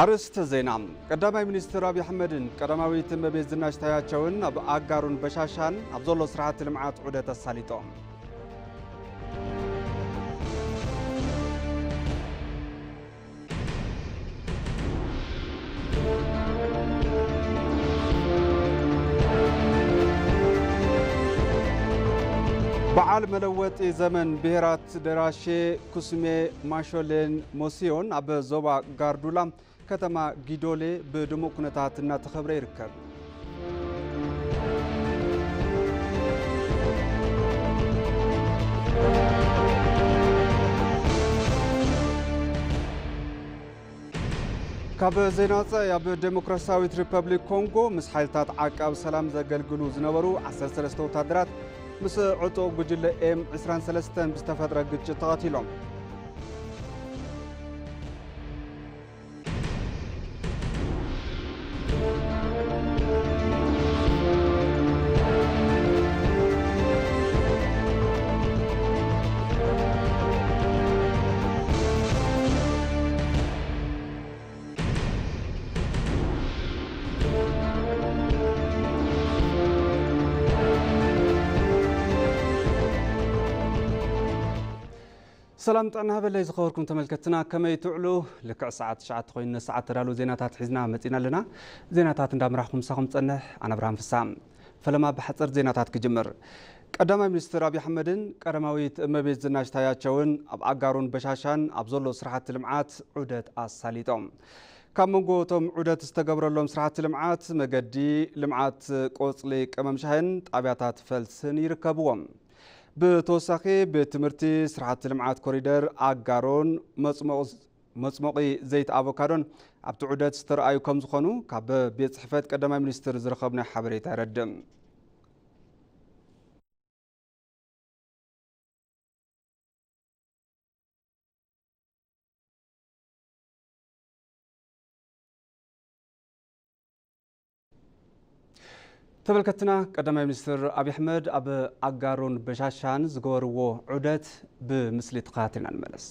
ኣርእስተ ዜና። ቀዳማይ ሚኒስትር ኣብይ ኣሕመድን ቀዳማዊት እመቤት ዝናሽ ታያቸውን ኣብ ኣጋሮን በሻሻን ኣብ ዘሎ ስራሕቲ ልምዓት ዑደት ኣሳሊጦም። በዓል መለወጢ ዘመን ብሄራት ደራሼ፣ ኩስሜ፣ ማሾሌን ሞሲዮን ኣብ ዞባ ጋርዱላ ከተማ ጊዶሌ ብድሙቕ ኩነታት እናተኸብረ ይርከብ። ካብ ዜና ወጻኢ፣ ኣብ ዴሞክራሲያዊት ሪፐብሊክ ኮንጎ ምስ ሓይልታት ዓቃብ ሰላም ዘገልግሉ ዝነበሩ ዓሰርተ ሰለስተ ወታደራት ምስ ዕጡቕ ጉጅለ ኤም ዕስራን ሰለስተን ብዝተፈጥረ ግጭት ተቐቲሎም። ሰላም ጥዕና ሃበለይ ዝኸበርኩም ተመልከትና፣ ከመይ ትውዕሉ? ልክዕ ሰዓት ትሽዓተ ኮይኑ፣ ንሰዓት ተዳለዉ ዜናታት ሒዝና መጺና ኣለና። ዜናታት እንዳምራሕኩም ምሳኹም ጸንሕ፣ ኣነ ኣብርሃም ፍስሃ። ፈለማ ብሓጸር ዜናታት ክጅምር። ቀዳማይ ሚኒስትር ኣብይ ኣሕመድን ቀዳማዊት እመቤት ዝናሽ ታያቸውን ኣብ ኣጋሮን በሻሻን ኣብ ዘሎ ስራሕቲ ልምዓት ዑደት ኣሳሊጦም። ካብ መንጎ እቶም ዑደት ዝተገብረሎም ስራሕቲ ልምዓት፣ መገዲ፣ ልምዓት ቆጽሊ ቀመም ሻሂን ጣብያታት ፈልስን ይርከብዎም። ብተወሳኺ፣ ቤት ትምህርቲ፣ ስራሕቲ ልምዓት ኮሪደር ኣጋሮን መጽሞቕ-፣ መጽሞቒ ዘይቲ ኣቮካዶን ኣብቲ ዑደት ዝተረኣዩ ከም ዝኾኑ ካብ ቤት ጽሕፈት ቀዳማይ ሚኒስትር ዝረኸብናዮ ሓበሬታ የረድእ። ተመልከትና፣ ቀዳማይ ሚኒስትር ኣብይ ኣሕመድ ኣብ ኣጋሮን በሻሻን ዝገበርዎ ዑደት ብምስሊ ተኸታቲልና ንመለስ።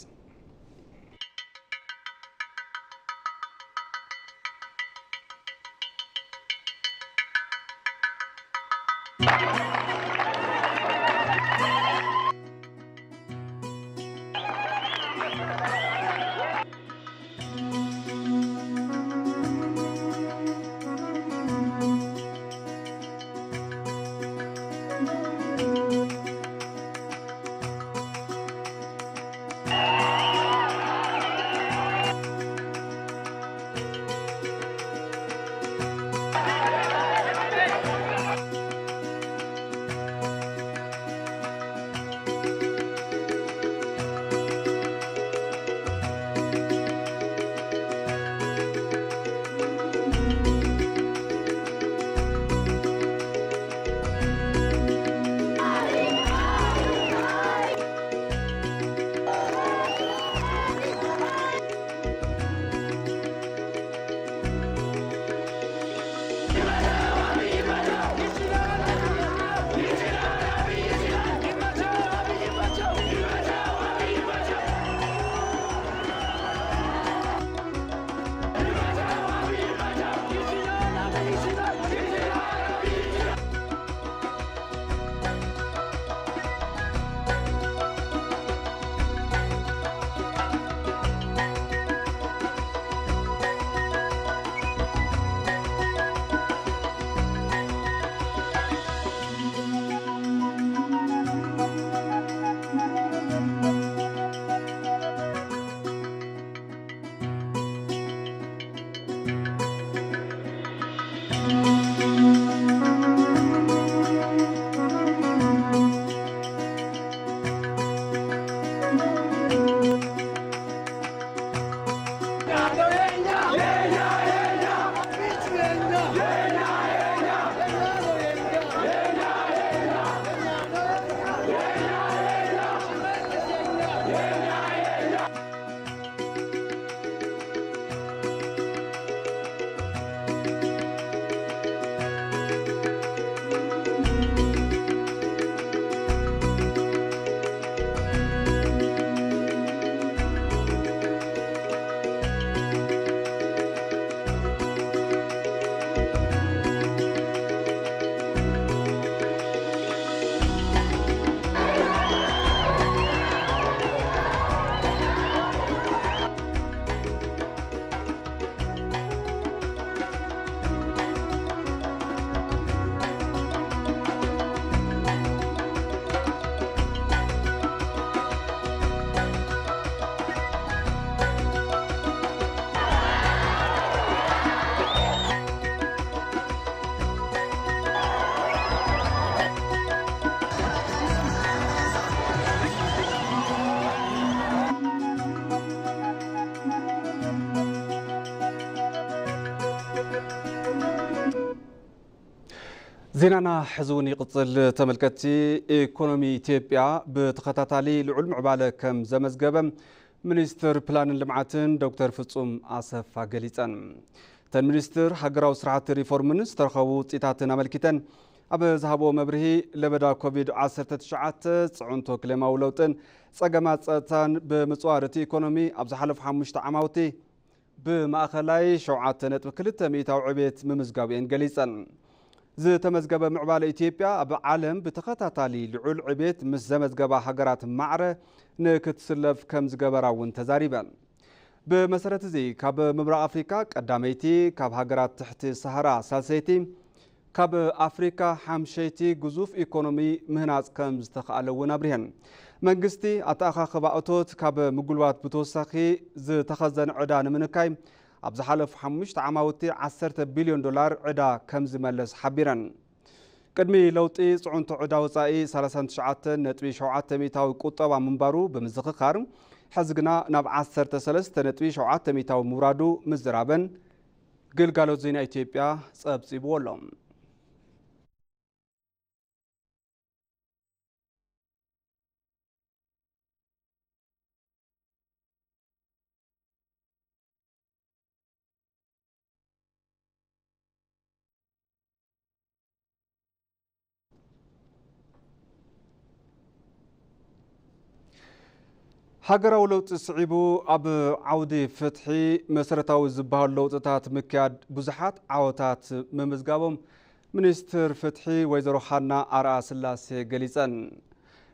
ዜናና ሕዚ እውን ይቕጽል። ተመልከትቲ፣ ኢኮኖሚ ኢትዮጵያ ብተኸታታሊ ልዑል ምዕባለ ከም ዘመዝገበ ሚኒስትር ፕላንን ልምዓትን ዶክተር ፍጹም ኣሰፋ ገሊጸን። እተን ሚኒስትር ሃገራዊ ስራሕቲ ሪፎርምን ዝተረኸቡ ውፅኢታትን ኣመልኪተን ኣብ ዝሃብዎ መብርሂ፣ ለበዳ ኮቪድ ዓሰርተ ትሽዓተ፣ ፅዕንቶ ክሌማዊ ለውጥን ፀገማት ፀጥታን ብምፅዋር እቲ ኢኮኖሚ ኣብ ዝሓለፉ ሓሙሽተ ዓማውቲ ብማእኸላይ ሸውዓተ ነጥቢ ክልተ ሚእታዊ ዕቤት ምምዝጋቡ እየን ገሊፀን። ዝተመዝገበ ምዕባለ ኢትዮጵያ ኣብ ዓለም ብተኸታታሊ ልዑል ዕቤት ምስ ዘመዝገባ ሃገራት ማዕረ ንክትስለፍ ከም ዝገበራ እውን ተዛሪበን። ብመሰረት እዚ፣ ካብ ምብራቕ ኣፍሪካ ቀዳመይቲ፣ ካብ ሃገራት ትሕቲ ሰሃራ ሳልሰይቲ፣ ካብ ኣፍሪካ ሓምሸይቲ ግዙፍ ኢኮኖሚ ምህናፅ ከም ዝተኽኣለ እውን ኣብሪሀን። መንግስቲ ኣተኣኻኽባ እቶት ካብ ምጉልባት ብተወሳኺ ዝተኸዘነ ዕዳ ንምንካይ ኣብ ዝሓለፉ ሓሙሽተ ዓማውቲ ዓሰርተ ቢልዮን ዶላር ዕዳ ከም ዝመለስ ሓቢረን። ቅድሚ ለውጢ ፅዕንቶ ዕዳ ወፃኢ ሰላሳ ትሽዓተ ነጥቢ ሸውዓተ ሚእታዊ ቁጠባ ምንባሩ ብምዝኽኻር፣ ሕዚ ግና ናብ ዓሰርተ ሰለስተ ነጥቢ ሸውዓተ ሚእታዊ ምውራዱ ምዝራበን ግልጋሎት ዜና ኢትዮጵያ ጸብጺብዎ ኣሎ። ሃገራዊ ለውጢ ስዒቡ ኣብ ዓውዲ ፍትሒ መሰረታዊ ዝበሃሉ ለውጥታት ምክያድ ብዙሓት ዓወታት ምምዝጋቦም ሚኒስትር ፍትሒ ወይዘሮ ሃና ኣርኣ ስላሴ ገሊጸን።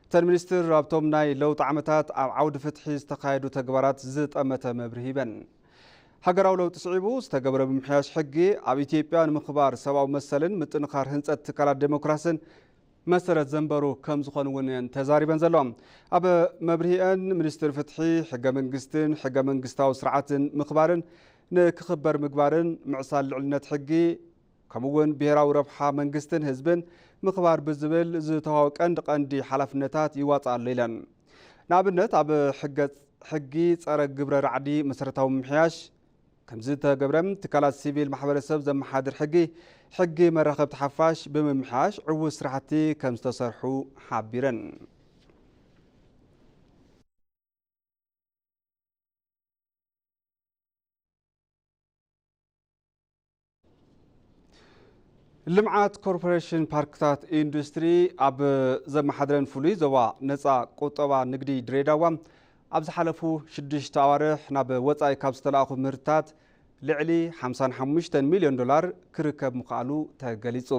እተን ሚኒስትር ኣብቶም ናይ ለውጢ ዓመታት ኣብ ዓውዲ ፍትሒ ዝተኻየዱ ተግባራት ዝጠመተ መብርሂ ሂበን። ሃገራዊ ለውጢ ስዒቡ ዝተገብረ ምምሕያሽ ሕጊ ኣብ ኢትዮጵያ ንምኽባር ሰብኣዊ መሰልን ምጥንኻር ህንጸት ትካላት ዴሞክራስን መሰረት ዘንበሩ ከም ዝኾኑ እውን እየን ተዛሪበን ዘለዋ። ኣብ መብርሂአን ሚኒስትር ፍትሒ ሕገ መንግስትን ሕገ መንግስታዊ ስርዓትን ምኽባርን ንክኽበር ምግባርን ምዕሳል ልዕልነት ሕጊ ከምኡ እውን ብሄራዊ ረብሓ መንግስትን ህዝብን ምኽባር ብዝብል ዝተዋሃቡ ቀንዲ ቀንዲ ሓላፍነታት ይዋፃእ ኣሎ ኢለን። ንኣብነት ኣብ ሕገ ሕጊ ጸረ ግብረ ራዕዲ መሰረታዊ ምምሕያሽ ከም ዝተገብረ ትካላት ሲቪል ማሕበረሰብ ዘመሓድር ሕጊ፣ ሕጊ መራኸብቲ ሓፋሽ ብምምሕያሽ ዕዉት ስራሕቲ ከም ዝተሰርሑ ሓቢረን። ልምዓት ኮርፖሬሽን ፓርክታት ኢንዱስትሪ ኣብ ዘመሓድረን ፍሉይ ዞባ ነፃ ቁጠባ ንግዲ ድሬዳዋ ኣብ ዝሓለፉ ሽዱሽተ ኣዋርሕ ናብ ወፃኢ ካብ ዝተላእኹ ምህርትታት ልዕሊ ሓምሳን ሓሙሽተን ሚልዮን ዶላር ክርከብ ምኽኣሉ ተገሊጹ።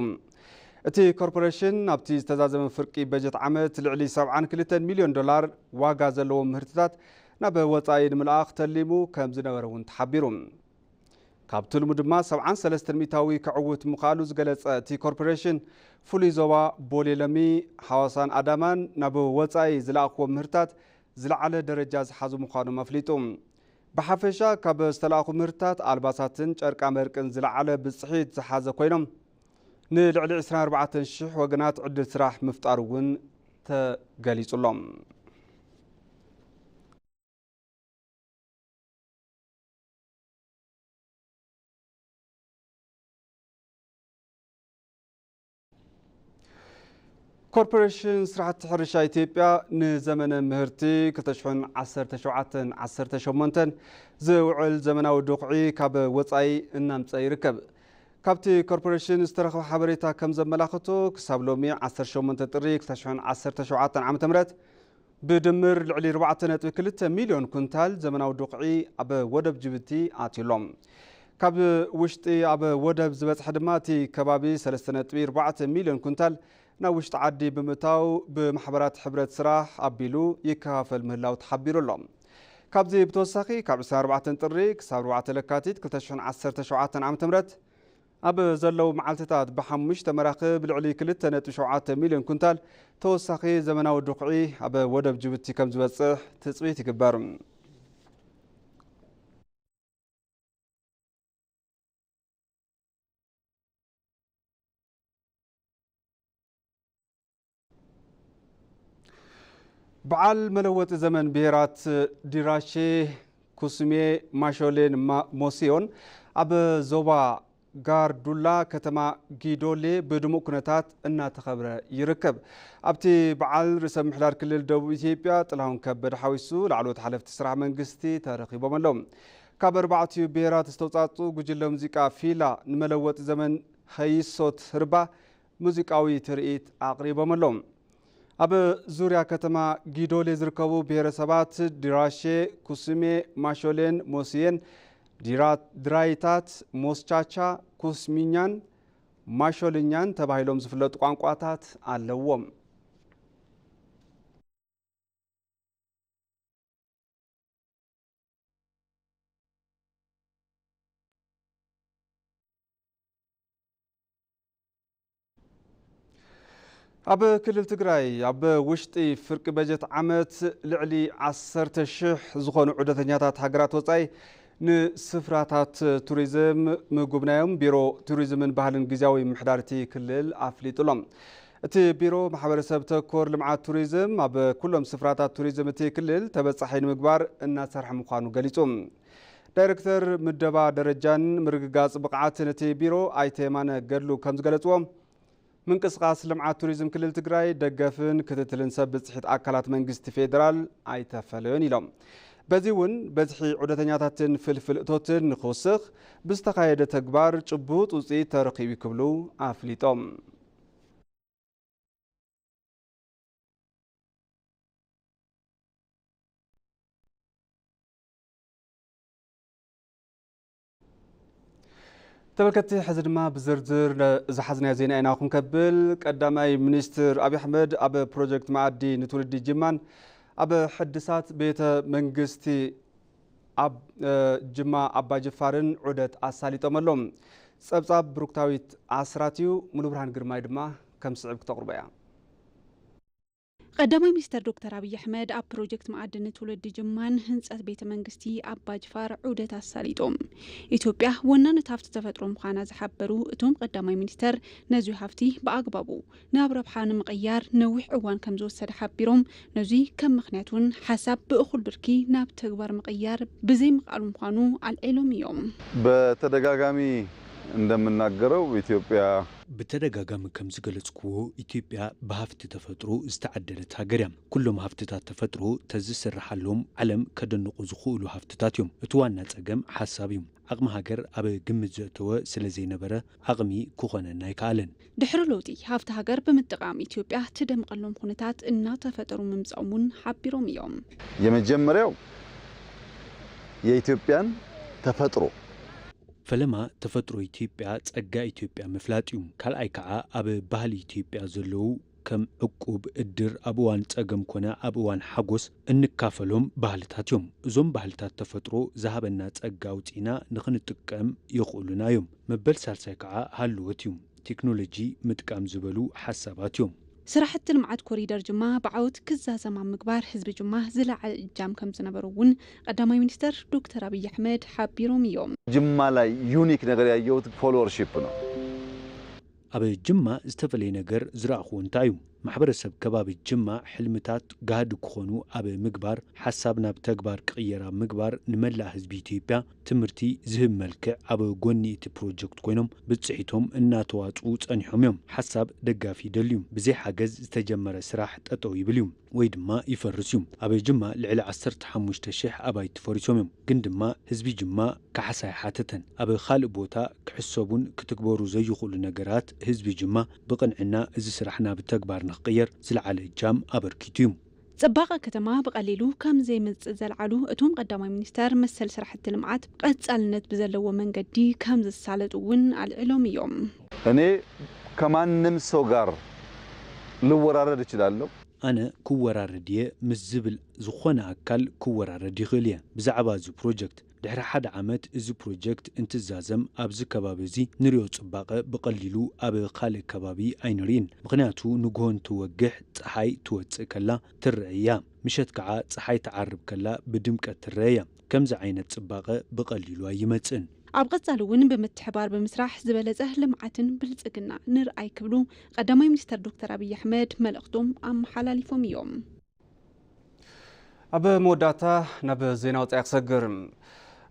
እቲ ኮርፖሬሽን ኣብቲ ዝተዛዘመ ፍርቂ በጀት ዓመት ልዕሊ ሰብዓን ክልተን ሚልዮን ዶላር ዋጋ ዘለዎም ምህርትታት ናብ ወፃኢ ንምልኣኽ ተሊሙ ከም ዝነበረ እውን ተሓቢሩ። ካብ ትልሙ ድማ ሰብዓን ሰለስተን ሚእታዊ ከዕውት ምኽኣሉ ዝገለጸ እቲ ኮርፖሬሽን፣ ፍሉይ ዞባ ቦሌ ለሚ፣ ሓዋሳን ኣዳማን ናብ ወጻኢ ዝለኣኽዎ ምህርታት ዝለዓለ ደረጃ ዝሓዙ ምዃኖም ኣፍሊጡ። ብሓፈሻ ካብ ዝተለኣኹ ምህርታት ኣልባሳትን ጨርቃመርቅን ዝለዓለ ብጽሒት ዝሓዘ ኮይኖም፣ ንልዕሊ ዕስራን ኣርባዕተን ሽሕ ወገናት ዕድል ስራሕ ምፍጣሩ እውን ተገሊጹሎም። ኮርፖሬሽን ስራሕቲ ሕርሻ ኢትዮጵያ ንዘመነ ምህርቲ ክልተ ሽሕን ዓሰርተ ሸውዓተን ዓሰርተ ሸሞንተን ዝውዕል ዘመናዊ ዱኽዒ ካብ ወፃኢ እናምፀ ይርከብ። ካብቲ ኮርፖሬሽን ዝተረኽበ ሓበሬታ ከም ዘመላኽቶ፣ ክሳብ ሎሚ ዓሰርተ ሸሞንተ ጥሪ ክልተ ሽሕን ዓሰርተ ሸውዓተን ዓመተ ምህረት ብድምር ልዕሊ ኣርባዕተ ነጥቢ ክልተ ሚልዮን ኩንታል ዘመናዊ ዱኽዒ ኣብ ወደብ ጅቡቲ ኣትዩ ኣሎ። ካብ ውሽጢ ኣብ ወደብ ዝበጽሐ ድማ እቲ ከባቢ ሰለስተ ነጥቢ ኣርባዕተ ሚልዮን ኩንታል ናብ ውሽጢ ዓዲ ብምእታው ብማሕበራት ሕብረት ስራሕ ኣቢሉ ይከፋፈል ምህላው ተሓቢሩ ኣሎ። ካብዚ ብተወሳኺ ካብ ዕስራን ኣርባዕተን ጥሪ ክሳብ ኣርባዕተ ለካቲት ክልተ ሽሕን ዓሰርተ ሸውዓተን ዓመተ ምህረት ኣብ ዘለዉ መዓልትታት ብሓሙሽተ መራኽብ ልዕሊ ክልተ ነጥቢ ሸውዓተ ሚልዮን ኩንታል ተወሳኺ ዘመናዊ ዱኽዒ ኣብ ወደብ ጅቡቲ ከም ዝበጽሕ ትጽቢት ይግበር። በዓል መለወጢ ዘመን ብሄራት ዲራሼ፣ ኩስሜ፣ ማሾሌን ማ-፣ ሞሲዮን ኣብ ዞባ ጋርዱላ ከተማ ጊዶሌ ብድሙቕ ኩነታት እናተኸብረ ይርከብ። ኣብቲ በዓል ርእሰ ምምሕዳር ክልል ደቡብ ኢትዮጵያ ጥላሁን ከበደ ሓዊሱ ላዕለዎት ሓለፍቲ ስራሕ መንግስቲ ተረኺቦም ኣለዉ። ካብ ኣርባዕቲኡ ብሄራት ዝተውፃፁ ጉጅለ ሙዚቃ ፊላ ንመለወጢ ዘመን ኸይሶት ህርባ ሙዚቃዊ ትርኢት ኣቕሪቦም ኣለዉ። ኣብ ዙርያ ከተማ ጊዶሌ ዝርከቡ ብሄረሰባት ድራሼ፣ ኩስሜ፣ ማሾሌን ሞስዬን፣ ዲራ-፣ ድራይታት፣ ሞስቻቻ፣ ኩስሚኛን ማሾልኛን ተባሂሎም ዝፍለጡ ቋንቋታት ኣለዎም። ኣብ ክልል ትግራይ ኣብ ውሽጢ ፍርቂ በጀት ዓመት ልዕሊ ዓሰርተ ሺሕ ዝኾኑ ዑደተኛታት ሃገራት ወጻኢ ንስፍራታት ቱሪዝም ምጉብናዮም ቢሮ ቱሪዝምን ባህልን ግዝያዊ ምምሕዳር እቲ ክልል ኣፍሊጡ ኣሎ። እቲ ቢሮ ማሕበረሰብ ተኮር ልምዓት ቱሪዝም ኣብ ኩሎም ስፍራታት ቱሪዝም እቲ ክልል ተበጻሒ ንምግባር እናሰርሐ ምዃኑ ገሊጹ። ዳይሬክተር ምደባ ደረጃን ምርግጋጽ ብቕዓትን እቲ ቢሮ ኣይተ የማነ ገድሉ ከም ዝገለጽዎ፣ ምንቅስቓስ ልምዓት ቱሪዝም ክልል ትግራይ ደገፍን ክትትልን ሰብ ብፅሒት ኣካላት መንግስቲ ፌዴራል ኣይተፈለዮን ኢሎም። በዚ እውን በዝሒ ዑደተኛታትን ፍልፍል እቶትን ንክውስኽ ብዝተኻየደ ተግባር ጭቡጥ ውፅኢት ተረኺቡ ክብሉ ኣፍሊጦም። ተመልከትቲ፣ ሕዚ ድማ ብዝርዝር ዝሓዝናዮ ዜና ኢና ክንከብል። ቀዳማይ ሚኒስትር ኣብይ ኣሕመድ ኣብ ፕሮጀክት መኣዲ ንትውልዲ ጅማን ኣብ ሕድሳት ቤተ መንግስቲ ኣብ፣ እ፣ ጅማ ኣባ ጅፋርን ዑደት ኣሳሊጦም ኣለዉ። ጸብጻብ ብሩክታዊት ኣስራት እዩ። ሙሉ ብርሃን ግርማይ ድማ ከም ስዕብ ክተቕርቦ እያ። ቀዳማይ ሚኒስተር ዶክተር ኣብይ ኣሕመድ ኣብ ፕሮጀክት መኣዲ ንትውልዲ ጅማን ህንጸት ቤተ መንግስቲ ኣባ ጅፋር ዑደት ኣሳሊጦም። ኢትዮጵያ ወናነት ሃፍቲ ተፈጥሮ ምዃና ዝሓበሩ እቶም ቀዳማይ ሚኒስተር፣ ነዚ ሃፍቲ ብኣግባቡ ናብ ረብሓ ንምቕያር ነዊሕ እዋን ከም ዝወሰደ ሓቢሮም፣ ነዚ ከም ምኽንያት እውን ሓሳብ ብእኹል ብርኪ ናብ ተግባር ምቕያር ብዘይምኽኣሉ ምዃኑ ኣልዒሎም እዮም። በተደጋጋሚ እንደምናገረው ኢትዮጵያ ብተደጋጋሚ ከም ዝገለጽኩዎ፣ ኢትዮጵያ ብሃፍቲ ተፈጥሮ ዝተዓደለት ሃገር እያ። ኩሎም ሃፍትታት ተፈጥሮ ተዝስርሓሎም ዓለም ከደንቑ ዝኽእሉ ሃፍትታት እዮም። እቲ ዋና ጸገም ሓሳብ እዩ። ዓቕሚ ሃገር ኣብ ግምት ዘእተወ ስለ ዘይነበረ፣ ዓቕሚ ክኾነና ኣይከኣለን። ድሕሪ ለውጢ፣ ሃፍቲ ሃገር ብምጥቃም ኢትዮጵያ ትደምቐሎም ኩነታት እናተፈጠሩ ምምጻኦም እውን ሓቢሮም እዮም። የመጀመርያው የኢትዮጵያን ተፈጥሮ ፈለማ ተፈጥሮ ኢትዮጵያ፣ ጸጋ ኢትዮጵያ ምፍላጥ እዩ። ካልኣይ ከዓ ኣብ ባህሊ ኢትዮጵያ ዘለዉ ከም ዕቁብ፣ እድር፣ ኣብ እዋን ጸገም ኮነ ኣብ እዋን ሓጎስ እንካፈሎም ባህልታት እዮም። እዞም ባህልታት ተፈጥሮ ዝሃበና ጸጋ ኣውጺእና ንኽንጥቀም የኽእሉና እዮም። መበል ሳልሳይ ከዓ ሃልዎት እዩ። ቴክኖሎጂ ምጥቃም ዝበሉ ሓሳባት እዮም። ስራሕቲ ልምዓት ኮሪደር ጅማ ብዓወት ክዛዘም ኣብ ምግባር ህዝቢ ጅማ ዝለዓለ እጃም ከም ዝነበሩ እውን ቀዳማይ ሚኒስተር ዶክተር ኣብይ ኣሕመድ ሓቢሮም እዮም። ጅማ ላይ ዩኒክ ነገር ያየሁት ፎሎወርሺፕ ነው። ኣብ ጅማ ዝተፈለየ ነገር ዝረኣኹዎ እንታይ እዩ? ማሕበረሰብ ከባቢ ጅማ ሕልምታት ጋህዲ ክኾኑ ኣብ ምግባር፣ ሓሳብ ናብ ተግባር ክቕየር ኣብ ምግባር፣ ንመላእ ህዝቢ ኢትዮጵያ ትምህርቲ ዝህብ መልክዕ ኣብ ጎኒ እቲ ፕሮጀክት ኮይኖም ብፅሒቶም እናተዋፅኡ ፀኒሖም እዮም። ሓሳብ ደጋፊ ይደልዩ። ብዘይ ሓገዝ ዝተጀመረ ስራሕ ጠጠው ይብል እዩ ወይ ድማ ይፈርስ እዩ። ኣብ ጅማ ልዕሊ ዓሰርተ ሓሙሽተ ሺሕ ኣባይቲ ፈሪሶም እዮም። ግን ድማ ህዝቢ ጅማ ካሕሳ ኣይሓተተን። ኣብ ካልእ ቦታ ክሕሰቡን ክትግበሩ ዘይኽእሉ ነገራት ህዝቢ ጅማ ብቕንዕና እዚ ስራሕ ናብ ተግባር ንክቕየር ዝለዓለ እጃም ኣበርኪቱ እዩ። ጽባቐ ከተማ ብቐሊሉ ከም ዘይመጽእ ዘልዓሉ እቶም ቀዳማይ ሚኒስተር፣ መሰል ስራሕቲ ልምዓት ቀጻልነት ብዘለዎ መንገዲ ከም ዝሳለጡ እውን ኣልዒሎም እዮም። እኔ ከማንም ሰው ጋር ልወራረድ እችላለሁ። ኣነ ክወራረድ እየ ምስ ዝብል ዝኾነ ኣካል ክወራረድ ይኽእል እየ። ብዛዕባ እዚ ፕሮጀክት፣ ድሕሪ ሓደ ዓመት እዚ ፕሮጀክት እንትዛዘም ኣብዚ ከባቢ እዚ ንሪኦ ጽባቐ ብቐሊሉ ኣብ ካልእ ከባቢ ኣይንርእን። ምኽንያቱ ንግሆ እንትወግሕ ጸሓይ ትወጽእ ከላ ትረአ እያ። ምሸት ከዓ ጸሓይ ትዓርብ ከላ ብድምቀት ትረአ እያ። ከምዚ ዓይነት ጽባቐ ብቐሊሉ ኣይመጽእን። ኣብ ቀጻሊ እውን ብምትሕባር ብምስራሕ ዝበለጸ ልምዓትን ብልጽግና ንርኣይ ክብሉ ቀዳማይ ሚኒስተር ዶክተር ኣብይ ኣሕመድ መልእኽቶም ኣመሓላሊፎም እዮም። ኣብ መወዳእታ ናብ ዜና ወጻኢ ክሰግር።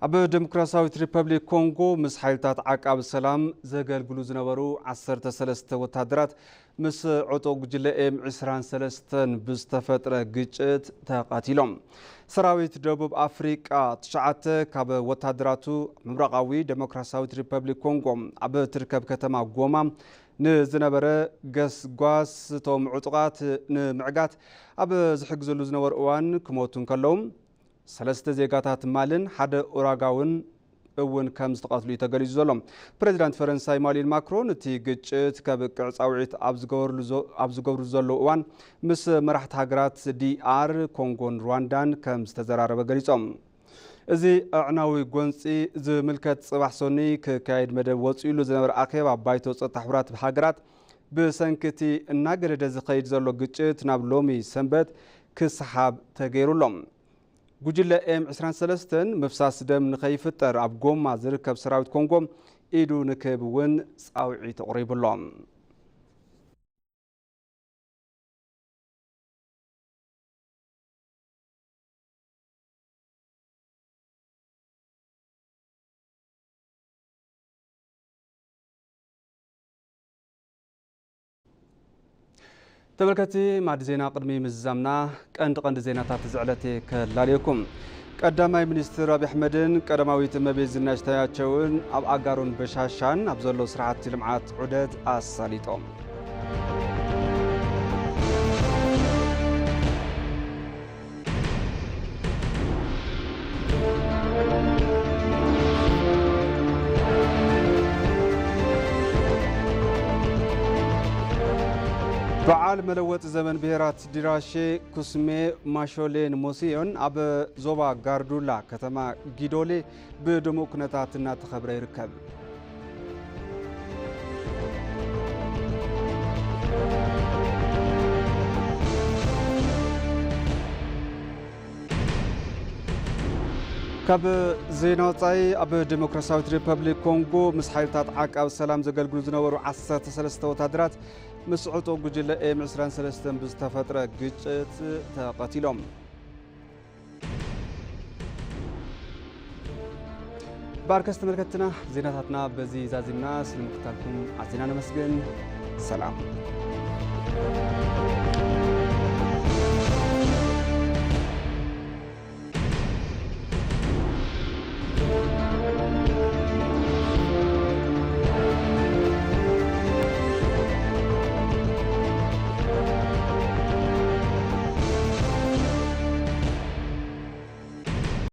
ኣብ ዴሞክራሲያዊት ሪፐብሊክ ኮንጎ ምስ ሓይልታት ዓቃቢ ሰላም ዘገልግሉ ዝነበሩ ዓሰርተ ሰለስተ ወታደራት ምስ ዕጡቕ ጉጅለ ኤም ዕስራን ሰለስተን ብዝተፈጥረ ግጭት ተቐቲሎም። ሰራዊት ደቡብ ኣፍሪቃ ትሽዓተ ካብ ወታደራቱ ምብራቓዊ ዴሞክራሲያዊት ሪፐብሊክ ኮንጎ ኣብ እትርከብ ከተማ ጎማ ንዝነበረ ገስጓስ እቶም ዕጡቓት ንምዕጋት ኣብ ዝሕግዘሉ ዝነበሩ እዋን ክሞቱ እንከለዉ፣ ሰለስተ ዜጋታት ማልን ሓደ ኡራጋውን እውን ከም ዝተቐትሉ እዩ ተገሊጹ ዘሎ። ፕሬዚዳንት ፈረንሳይ ኢማኑኤል ማክሮን እቲ ግጭት ከብቅዕ ጻውዒት ኣብ ዝገበርሉ ዘ-፣ ኣብ ዝገብሩ ዘለዉ እዋን ምስ መራሕቲ ሃገራት ዲኣር ኮንጎን ሩዋንዳን ከም ዝተዘራረበ ገሊጾም። እዚ ኣዕናዊ ጎንጺ ዝምልከት ጽባሕ ሰኑይ ክካየድ መደብ ወጺኡሉ ዝነበረ ኣኼባ ባይቶ ጸጥታ ሕቡራት ሃገራት ብሰንኪ እቲ እናገደደ ዝኸይድ ዘሎ ግጭት ናብ ሎሚ ሰንበት ክሰሓብ ተገይሩ ኣሎ። ጉጅለ ኤም ዕስራን ሰለስተን ምፍሳስ ደም ንኸይፍጠር ኣብ ጎማ ዝርከብ ሰራዊት ኮንጎ ኢዱ ንክህብ እውን ጻውዒት ኣቕሪቡ ኣሎ። ተመልከቲ ማዕዲ ዜና፣ ቅድሚ ምዝዛምና ቀንዲ ቀንዲ ዜናታት እዚ ዕለት ከላልየኩም። ቀዳማይ ሚኒስትር ኣብይ ኣሕመድን ቀዳማዊት እመቤት ዝናሽ ታያቸውን ኣብ ኣጋሮን በሻሻን ኣብ ዘሎ ስራሕቲ ልምዓት ዑደት ኣሳሊጦም። በዓል መለወጢ ዘመን ብሄራት ዲራሼ፣ ኩስሜ፣ ማሾሌን ሞሲዮን ኣብ ዞባ ጋርዱላ ከተማ ጊዶሌ ብድሙቕ ኩነታት እናተኸብረ ይርከብ። ካብ ዜና ወጻኢ፣ ኣብ ዴሞክራሲያዊት ሪፐብሊክ ኮንጎ ምስ ሓይልታት ዓቃብ ሰላም ዘገልግሉ ዝነበሩ ዓሰርተ ሰለስተ ወታደራት ምስ ዕጡቕ ጉጅለ ኤም ዕስራን ሰለስተን ብዝተፈጥረ ግጭት ተቐቲሎም። ባርከስ ተመልከትና፣ ዜናታትና በዚ ዛዚምና። ስለምክታልኩም ኣዚና ነመስግን። ሰላም።